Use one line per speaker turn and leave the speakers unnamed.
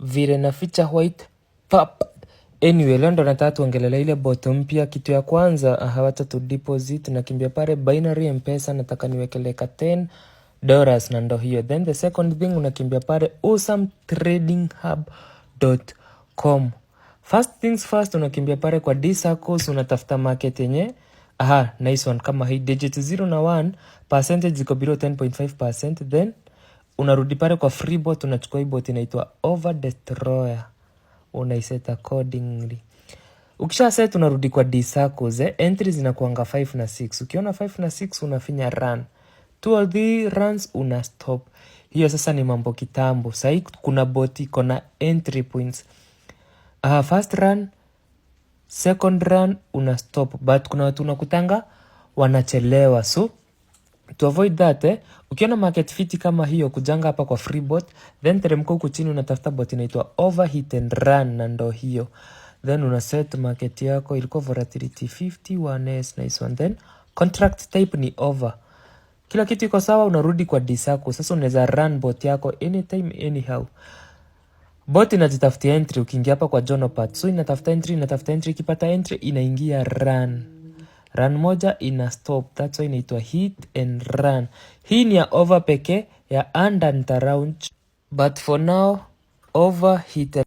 Vile na feature white pap. Anyway, leo ndo nataka tuongelele ile bot mpya. Kitu ya kwanza, wacha tu deposit. Nakimbia pale binary M-Pesa, nataka niwekeleka $10 na ndo hiyo. Then the second thing, unakimbia pale awesometradinghub.com. First things first, unakimbia pale kwa D-Circles, unatafuta market yenye, aha, nice one, kama hii digit 0 na 1 percentage ziko below 10.5%. Then unarudi pale kwa free bot, unachukua hii bot inaitwa Over Destroyer, unaiset accordingly. Ukisha set, unarudi kwa D-Circles, eh, entries zinakuanga 5 na 6. Ukiona 5 na 6, unafinya run, two or three runs, una stop. Hiyo sasa ni mambo kitambo. Sahii kuna bot iko na entry points. First run, second run, una stop, but kuna watu unakutanga wanachelewa. So to avoid that, eh, ukiona market fiti kama hiyo, kujanga hapa kwa free bot, then teremka huku chini, unatafuta bot inaitwa Overheat and Run na ndo hiyo. Then una set market yako, ilikuwa volatility 50 1s, nice one. Then contract type ni over. Kila kitu iko sawa, unarudi kwa D-Circle. Sasa unaweza run bot yako anytime, anyhow. Bot inajitafutia entry ukiingia hapa kwa journal part. So inatafuta entry, inatafuta entry, ikipata entry inaingia run. Run moja, ina stop. That's why inaitwa hit and run. Hii ni ya over pekee, ya under nita launch. But for now, over hit and